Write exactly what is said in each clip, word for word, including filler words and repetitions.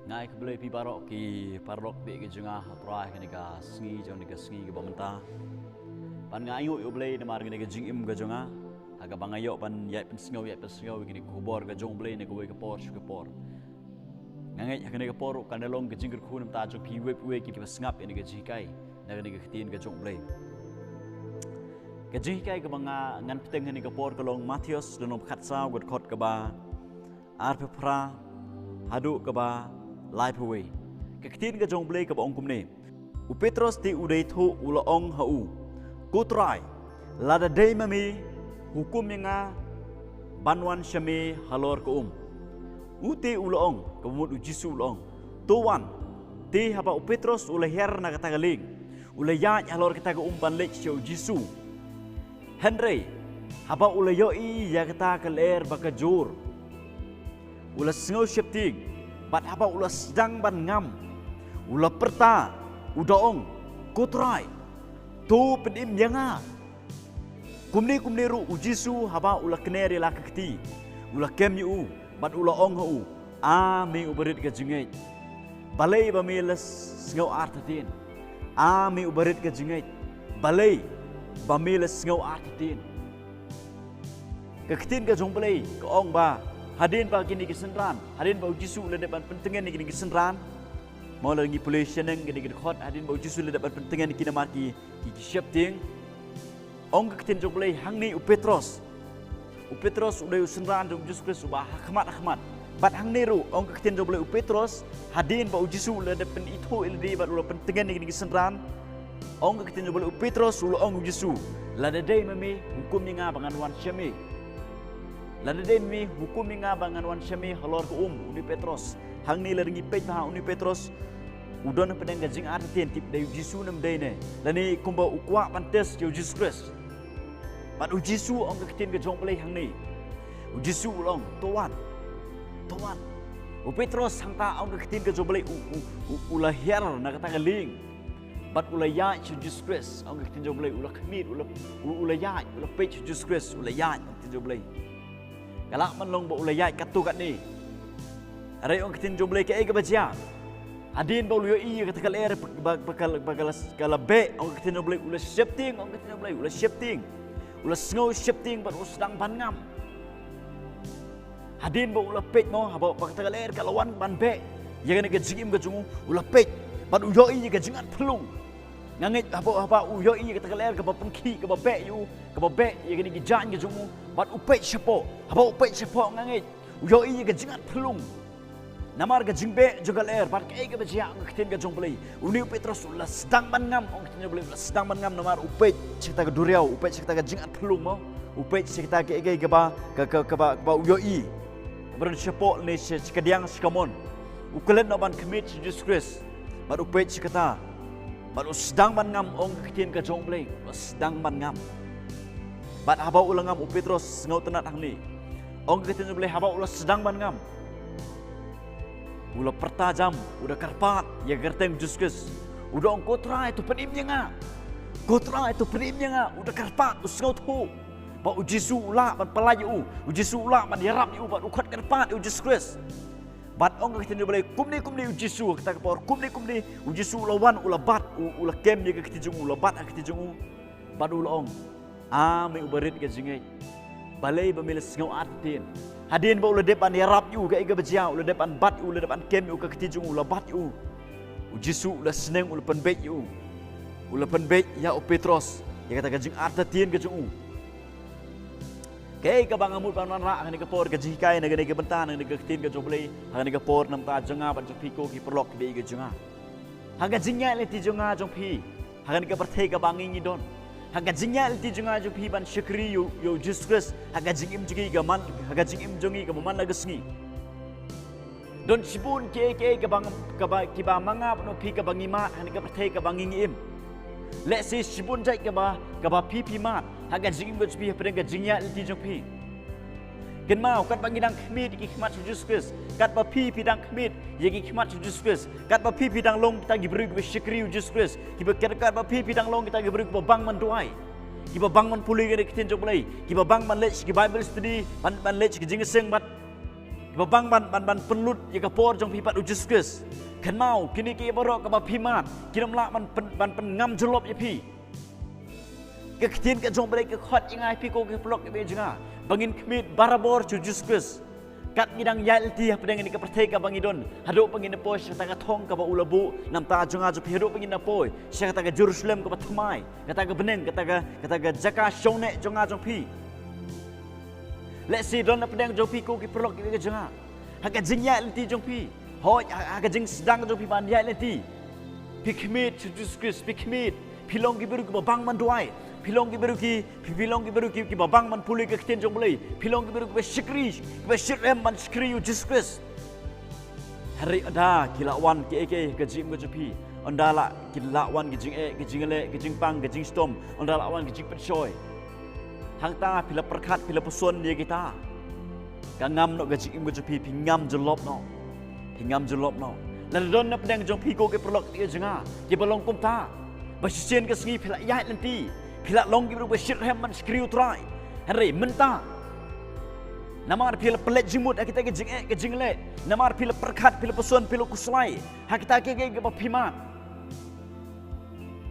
Nga ai khublei ïa phi baroh ki paralok bad ki jong nga ha pyrthei kane ka sngi jong kane ka sngi kaba mynta. Ban nga ainguh ïa U Blei namar kane ka jingim ka jong nga ha kaba nga ïoh ban ïaid pynsngew ïaid pynsngew ïa kane ka khubor ka jong U Blei na kawei ka por sha ka por. Nga ngeit ha kane ka por ruh kan da long ka jingkyrkhu namar jong phi wei pa wei kiba sngap ïa kane ka jinghikai na kane ka ktien ka jong U Blei. Ka jinghikai kaba nga ngan pynbteng ha kane ka por ka long Mathaios lynnong ba khatsaw ka dkhot kaba arphew phra haduh kaba laiphew wei. Ka ktien ka jong U Blei kaba ong kumne. U Petros te u da ïathuh u la ong ha u, Ko Trai, lada dei ma me, hukum ïa nga ban wan sha me halor ka um. U te u la ong, kaba mut U Jisu u la ong, To wan. Te haba u Petros u la hiar na kata ka lieng, u la ïaid halor kata ka um ban leit sha U Jisu. Hynrei haba u la ïohi ïa kata ka lyer ba ka jur, u la sngew sheptieng, bad haba u la sdang ban ngam, u la pyrta, u da ong, Ko Trai, to pynim ïa nga. Kumne kumne ruh U Jisu haba u la kner ïa la ka kti, u la kem ïa u, bad u la ong ha u, A me u barit ka jingngeit, balei ba me la sngew artatien? A me u barit ka jingngeit, balei ba me la sngew artatien? Ka ktien ka jong U Blei ka ong ba hadien ba kine ki synran, hadien ba U Jisu u la dep ban pyntngen ïa kine ki synran. Mo la ngi pule shaneng kine ki dkhot, hadien ba U Jisu u la dep ban pyntngen ïa ki namar ki, ki, ki sheptieng. Ong ka ktien jong U Blei hangne U Petros, U Petros u dei u synran jong U Jisu Khrist uba ha khmat ha khmat. Bad hangne ruh ong ka ktien jong U Blei U Petros, hadien ba U Jisu u la dep pynithuh ïa lade bad u la pyntngen ïa kine ki synran, ong ka ktien jong U Blei U Petros u la ong U Jisu, Lada dei ma me, hukum ïa nga ba ngan wan sha me. Lada dei ma me, hukum ïa nga ba ngan wan sha me halor ka um. Une Petros, hangne lada ngi peit ba ha une Petros u don hapdeng ka jingartatien, tip dei U Jisu ne ym dei ne, lane kumba u kwah ban test ïa U Jisu Khrist. Bad U Jisu ong ka ktien ka jong U Blei hangne. U Jisu u la ong, To wan. To wan. U Petros hangta ong ka ktien ka jong U Blei u, u, u, u la hiar na kata ka lieng. Bad u la ïaid sha U Jisu Khrist, ong ka ktien jong U Blei, u la khmih, u la, u, u la ïaid, u la peit sha U Jisu Khrist, u la ïaid, ong ka ktien jong U Blei. Ka lah ban long ba u la ïaid katto katne. Hynrei ong ka ktien jong U Blei kaei kaba jia. Hadien ba u la ïohi ïa kata ka lyer ba, ba, ba ka, ba ka la, ka la beh, ong ka ktien jong U Blei, u la sheptieng, ong ka ktien jong U Blei, u la sheptieng. U la sngew sheptieng bad u sdang ban ngam. Hadien ba u la peit mo, haba, ba kata ka lyer ka la wan ban beh ïa kane ka jingim ka jong u, u la peit bad u ïohi ïa ka jingat phyllung. Nga ngeit haba, haba u ïohi ïa kata ka lyer kaba pynkhih, kaba beh ïa u, kaba beh ïa kane ki jaiñ ki jong u, bad u peit shapoh. Haba u peit shapoh nga ngeit u ïohi ïa ka jingat phyllung. Namar ka jingbeh jong ka lyer bad kaei kaba jia, ong ka ktien ka jong U Blei, une u Petros u la sdang ban ngam, ong ka ktien jong U Blei, u la sdang ban ngam namar u peit sha kata ka duriaw, u peit sha kata ka jingat phyllung mo. U peit sha kata kaei kaei kaba, ka, ka, kaba, kaba u ïohi. Kaba don shapoh ne sha, sha kadiang sha kamon. U klet noh ban khmih sha U Jisu Khrist. Bad u peit sha kata. Bad u sdang ban ngam, ong ka ktien ka jong U Blei, u la sdang ban ngam. Bad haba u la ngam, u Petros sngewtynnad hangne. Ong ka ktien U Blei haba u la sdang ban ngam, u la pyrta jam, u da kyrpad ïa ka kyrteng U Jisu Khrist. U da ong, Ko Trai, to pynim ïa nga. Ko Trai, to pynim ïa nga. U da kyrpad, u sngewthuh ba U Jisu u lah ban pyllait ïa u. U Jisu u lah ban ïarap ïa u bad u khot kyrpad ïa U Jisu Khrist. Bad ong ka ktien U Blei, kumne kumne U Jisu, kata ka por, kumne kumne U Jisu u la wan, u la bat, u, u la kem ïa ka kti jong u, u la bat ha ka kti jong u. Bad u la ong, A me uba rit ka jingngeit, balei ba me la sngew artatien? Hadien ba u la dep ban ïarap ïa u, kaei kaba jia, u la dep ban bat ïa u, u la dep ban kem ïa u, ka kti jong u, u la bat ïa u. U Jisu u la sneng, u la pynbeit ïa u. U la pynbeit ïa u Petros ïa kata ka jingartatien ka jong u. Kaei kaba nga mut ban wanrah ha kane ka por, ka jinghikai na kane ka bynta, na kane ka ktien ka jong U Blei ha kane ka por, na ka bynta jong nga bad jong phi ko ki paralok kiba ïeit ka jong nga. Ha ka jingïaid lynti jong nga jong phi ha kane ka pyrthei kaba ngi ngi don, ha ka jingïaid lynti jong nga jong phi ban shakri ïa u, ïa u Jisu Khrist ha ka jingim jong ngi ka man, ha ka jingim jong ngi kaba man la ka sngi. Don shibun kiei kiei kaba, kaba, kiba ma nga bad ma phi kaba ngi mad ha kane ka pyrthei kaba ngi ngi im. Lehse shibun jait kaba, kaba phi phi mad ha ka jingim ka jong phi hapdeng ka jingïaid lynti jong phi. Kynmaw, katba ngi dang khmih ïa ki khmat sha u Jisu Khrist, katba phi phi dang khmih ïa ki khmat sha u Jisu Khrist, katba phi phi dang long kita ki briew kiba shakri ïa u Jisu Khrist, kiba, kat, katba phi phi dang long kita ki briew kiba bang ban duwai, kiba bang ban pule ïa ka ktien jong U Blei, kiba bang ban leit sha ki Bible study, ban, ban leit sha ki jingïaseng bad Ba bang ban ban ban pynlut ïa ka por jong phi bad u Jisu Khrist. Kynmaw, kine ki baroh kaba phi mad, kin ym lah ban pyn, ban pynngam jyllop ïa phi. Ka ktien ka jong U Blei ka khot ïa nga ïa phi ko ki paralok kiba ïeit jong nga, ba ngin khmih barabor sha u Jisu Khrist. Kat ngi dang ïaid lynti hapdeng kane ka pyrthei kaba ngi don, haduh ba ngin ïa poi sha kata ka thong kaba u la buh namar jong nga jong phi, haduh ba ngin ïa poi sha kata ka Jerusalem kaba thymmai, kata ka bneng, kata ka, kata ka jaka shong neh jong nga jong phi. Lehse don hapdeng jong phi ko ki paralok kiba ïeit jong nga, ha ka jingïaid lynti jong phi, hooid, ha, ha ka jingsdang jong phi ban ïaid lynti, phi khmih sha u Jisu Khrist, phi khmih, phi long ki briew kiba bang ban duwai, phi long ki briew ki, phi, phi long ki briew ki, kiba bang ban pule ka ktien jong U Blei, phi long ki briew kiba shakri, kiba shitrhem ban shakri ïa u Jisu Khrist. Hynrei ynda ki la wan kiei kiei ha ka jingim ka jong phi, ynda la, ki la wan ki jingeh, ki jingleh, ki jingpang, ki jingshitom, ynda la wan ki jingpynshoi, hangta phi la pyrkhat, phi la puson ïa kita, ka ngam noh ka jingim ka jong phi, phi ngam jyllop noh. Phi ngam jyllop noh. Lada don hapdeng jong phi ko ki paralok kiba ïeit jong nga kiba long kumta, ba shisien ka sngi phi la ïaid lynti, phi la long ki briew ba shitrhem ban shakri U Trai. Hynrei mynta, namar phi la pynleit jingmut ha kita ki jingeh ki jingleh, namar phi la pyrkhat, phi la puson, phi la khuslai ha kita kiei kiei kiba phi mad,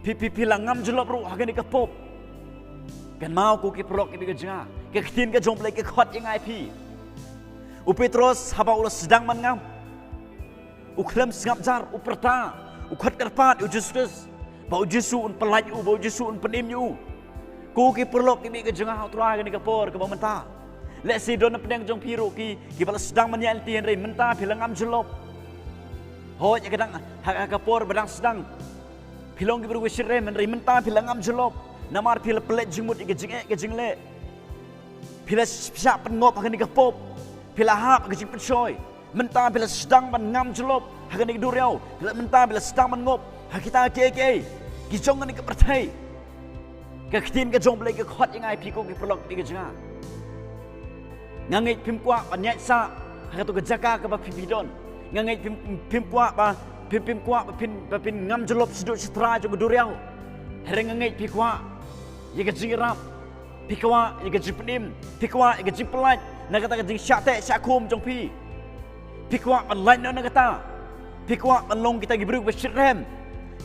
phi, phi, phi la ngam jyllop ruh ha kane ka pop. Kynmaw ko ki paralok kiba ïeit jong nga, ka ktien ka jong U Blei ka khot ïa nga ïa phi. U Petros haba u la sdang ban ngam, u khlem sngap jar, u pyrta, u khot kyrpad ïa u Jisu Khrist, ba u Jisu un pyllait ïa u, ba u Jisu un pynim ïa u. Ko ki paralok kiba ïeit jong nga ha U Trai ha kane ka por kaba mynta, lehse don hapdeng jong phi ruh ki, kiba la sdang ban ïaid lynti hynrei mynta phi la ngam jyllop. Hooid, ha ka dang, ha, ha ka por ba dang sdang phi long ki briew ba shitrhem hynrei mynta phi la ngam jyllop, namar phi la pynleit jingmut ïa ka jingeh ka jingleh. Phi la shah pynngop ha kane ka pop, phi la hap ha ka jingpynshoi. Mynta phi la sdang ban ngam jyllop ha kane ka duriaw, phi la, mynta phi la sdang ban ngop ha kita kiei kiei ki jong kane ka pyrthei. Ka ktien ka jong U Blei ka khot ïa nga ïa phi ko ki paralok kiba ïeit jong nga. Nga ngeit phim kwah ban ïaid sah ha kato ka jaka kaba phi, phi don. Nga ngeit phim, phim kwah ba, phim, phim kwah ba phin, ba phin ngam jyllop shaduh shatrai jong ka duriaw. Hynrei nga ngeit phi kwah ïa ka jingïarap, phi kwah ïa ka jingpynim, phi kwah ïa ka jingpyllait na kata ka jingshah teh shah khum jong phi. Phi kwah ban lait noh na kata. Phi kwah ban long kita ki briew ba shitrhem.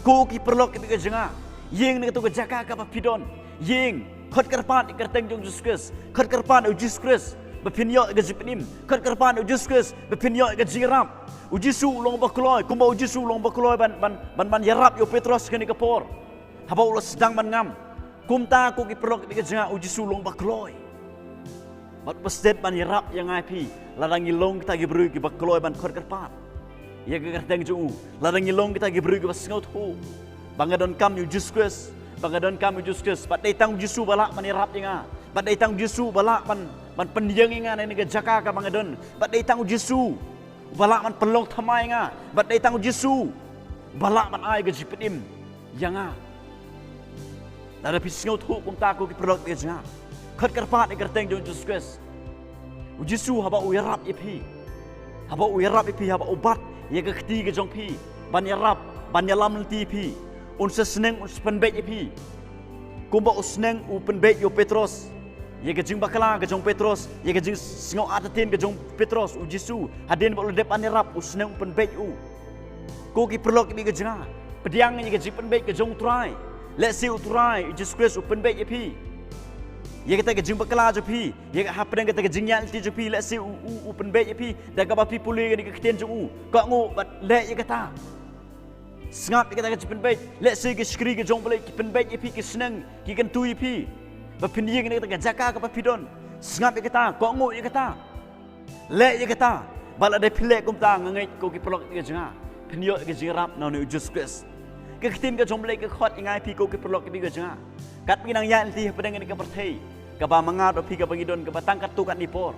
Ko ki paralok kiba ïeit jong nga, ïeng na kato ka jaka kaba phi don. Ïeng, khot kyrpad ïa ka kyrteng jong u Jisu Khrist. Khot kyrpad ïa u Jisu Khrist ba phin ïoh ïa ka jingpynim. Khot kyrpad ïa u Jisu Khrist ba phin ïoh ïa ka jingïarap. U Jisu u long ba kloi, kumba u Jisu u long ba kloi ban, ban, ban, ban ïarap ïa u Petros kane ka por haba u la sdang ban ngam. Kumta ko ki paralok kiba ïeit jong nga, u Jisu u long ba kloi. Bad u ba stet ban ïarap ïa nga ïa phi lada ngi long kita ki briew kiba kloi ban khot kyrpad ïa ka kyrteng jong u, lada ngi long kita ki briew kiba sngewthuh ba nga donkam ïa u Jisu Khrist, ba nga donkam ïa u Jisu Khrist. Bad dei tang u Jisu ba lah ban ïarap ïa nga. Bad dei tang u Jisu ba lah ban, ban pynïeng ïa nga na kane ka jaka kaba nga don. Bad dei tang u Jisu ba lah ban pynlong thymmai ïa nga. Bad dei tang u Jisu ba lah ban ai ka jingpynim ïa nga. Lada phi sngewthuh kumta ko ki paralok kiba ïeit jong nga, khot kyrpad ïa ka kyrteng jong u Jisu Khrist. U Jisu haba u ïarap ïa phi, haba u ïarap ïa phi, haba u bat ïa ka kti ka jong phi ban ïarap, ban ïalam lynti ïa phi, un sa sneng, un sa pynbeit ïa phi. Kumba u sneng u pynbeit ïa u Petros, ïa ka jingbakla ka jong u Petros, ïa ka jingsngew artatien ka jong u Petros, u Jisu, hadien ba u la dep ban ïarap, u sneng u pynbeit ïa u. Ko ki paralok kiba ïeit jong nga, pdiang ïa ka jingpynbeit ka jong u Trai. Lehse u Trai u Jisu Khrist u pynbeit ïa phi ïa kata ka jingbakla jong phi, ïa ka, hapdeng kata ka jingïaid lynti jong phi, lehse u, u, u pynbeit ïa phi da kaba phi pule ïa kane ka ktien jong u. Kohnguh bad leh ïa kata. Sngap ïa kata ka jingpynbeit. Lehse ki shakri ka jong u Blei ki pynbeit ïa phi, ki sneng, ki kyntu ïa phi ba phin ïeng na kata ka jaka kaba phi don. Sngap ïa kata, kohnguh ïa kata. Leh ïa kata. Bad lada phi leh kumta, nga ngeit ko ki paralok kiba ïeit jong nga, phin ïoh ïa ka jingïarap na une u Jisu Khrist. Ka ktien ka jong u Blei ka khot ïa nga ïa phi ko ki paralok kiba ïeit jong nga, katba ngi nang ïaid lynti hapdeng kane ka pyrthei kaba mangad bad phi, kaba ngi don, kaba tang katto katne por.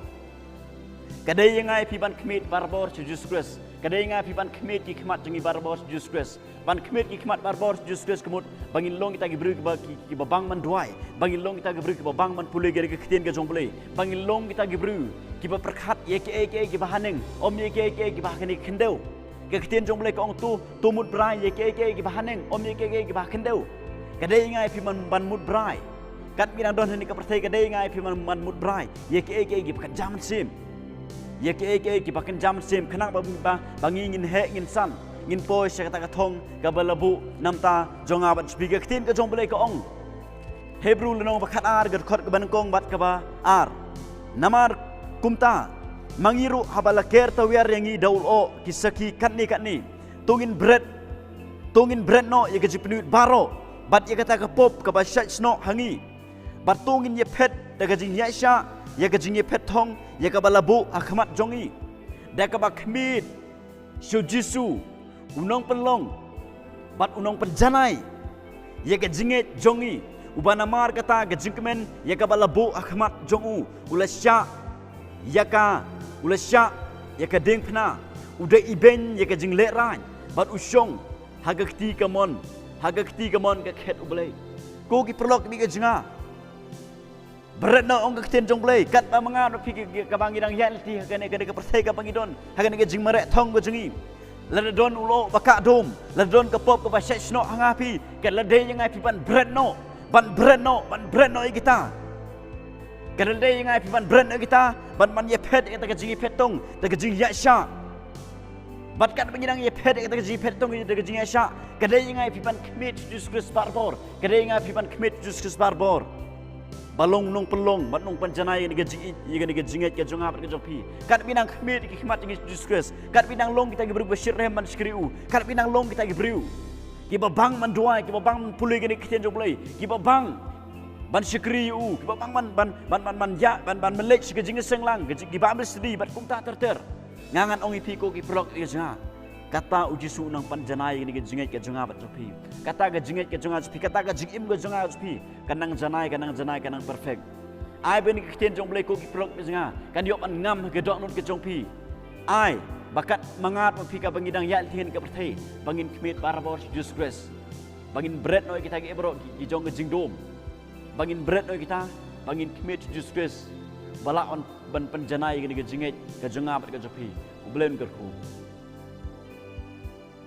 Ka dei ïa nga ïa phi ban khmih barabor sha u Jisu Khrist. Ka dei ïa nga ïa phi ban khmih ki khmat jong ngi barabor sha u Jisu Khrist. Ban khmih ki khmat barabor sha u Jisu Khrist, ka mut ba ngin long kita ki briew kiba, ki, kiba bang ban duwai, ba ngin long kita ki briew kiba bang ban pule ïa ka ktien ka jong u Blei, ba ngin long kita ki briew kiba pyrkhat ïa kiei kiei kiba haneng, ym ïa kiei kiei kiba ha kane ka khyndew. Ka ktien jong u Blei ka ong, to, to mut brai ïa kiei kiei kiba haneng, ym ïa kiei kiei kiba ha khyndew. Ka dei ïa nga ïa phi ban, ban mut brai. Katba ngi nang don ha kane ka pyrthei, ka dei ïa nga ïa phi ban, ban mut brai ïa kiei kiei kiba kynja mynsiem. ïa kiei kiei kiba kynja mynsiem, khnang ba, ba, ba ngi ngin heh ngin san, ngin poi sha kata ka thong kaba la buh namar jong nga bad jong phi. Ka ktien ka jong U Blei ka ong, Hebru lynnong ba khatar, ka dkhot kaba nyngkong bad kaba ar. Namar kumta, ma ngi ruh haba la ker tawiar ïa ngi da u lyoh ki sakhi katne katne, to ngin bret, to ngin bret noh ïa ka jingpynwit baroh bad ïa kata ka pop kaba shait shnoh ha ngi. Bad to ngin ïaphet da ka jingïaishah ïa ka jingïaphet thong ïa kaba la buh ha khmat jong ngi, da kaba khmied sha U Jisu, U Nongpynlong bad U Nongpynjanai ïa ka jingngeit jong ngi, uba namar kata ka jingkmen ïa kaba la buh ha khmat jong u, u la shah ïa ka, u la shah ïa ka diengphna, u da ibeiñ ïa ka jinglehrain, bad u shong ha ka kti kamon, ha ka kti kamon ka khet U Blei. Ko ki paralok baieit jong nga, bret noh, ong ka ktien jong U Blei, katba ma nga bad phi ki, ki, kaba ngi dang ïailti ha kane, kane ka pyrthei kaba ngi don, ha kane ka jingmareh thong ka jong ngi, lada don u lyoh ba kah dum, lada don ka pop kaba shait shnoh ha nga ha phi, ka la dei ïa nga ïa phi ban bret noh, ban bret noh, ban bret noh ïa kita. Ka la dei ïa nga ïa phi ban bret noh ïa kita, ban, ban ïaphet ïa kata ka jingïaphet thong da ka jingïaishah. Bad katba ngi dang ïaphet ïa kata ka jingïaphet thong da ka jingïaishah, ka dei ïa nga ïa phi ban khmied sha U Jisu Khrist barabor. Ka dei ïa nga ïa phi ban khmied sha U Jisu Khrist barabor, ba long Nongpynlong bad Nongpynjanai ïa kane ka jing, ïa kane ka jingngeit ka jong nga bad ka jong phi. Katba ngi dang khmied ïa ki khmat jong ngi sha U Jisu Khrist, katba ngi dang long kita ki briew ba shitrhem ban shakri ïa u, katba ngi dang long kita ki briew kiba bang ban duwai, kiba bang ban pule ïa kane ka ktien jong U Blei, kiba bang ban shakri ïa u, kiba bang ban, ban, ban, ban, ban ïa, ban, ban, ban leit sha ka jingïaseng lang, ka jing, kiba am sdi bad kumta ter ter. Nga ngan ong ïa phi, ko ki paralok baieit jong nga, kata U Jisu u Nongpynjanai ïa kane ka jingngeit ka jong nga bad jong phi. Kata ka jingngeit ka jong nga jong phi, kata ka jingim ka jong nga jong phi, kan nang janai, kan nang janai, kan nang perfect. Ai ba kane ka ktien jong U Blei, ko ki paralok baieit jong nga, kan ïoh ban ngam ha ka dohnud ka jong phi. Ai ba katba ma nga bad phi, kaba ngi dang ïailti ha kane ka pyrthei, ba ngin khmied barabor sha U Jisu Khrist, ba ngin bret noh ïa kita kiei baroh ki, ki jong ka jingdum, ba ngin bret noh ïa kita, ba ngin khmied sha U Jisu Khrist, ba lah ban, ban pynjanai ïa kane ka jingngeit ka jong nga bad ka jong phi. U Blei un kyrkhu.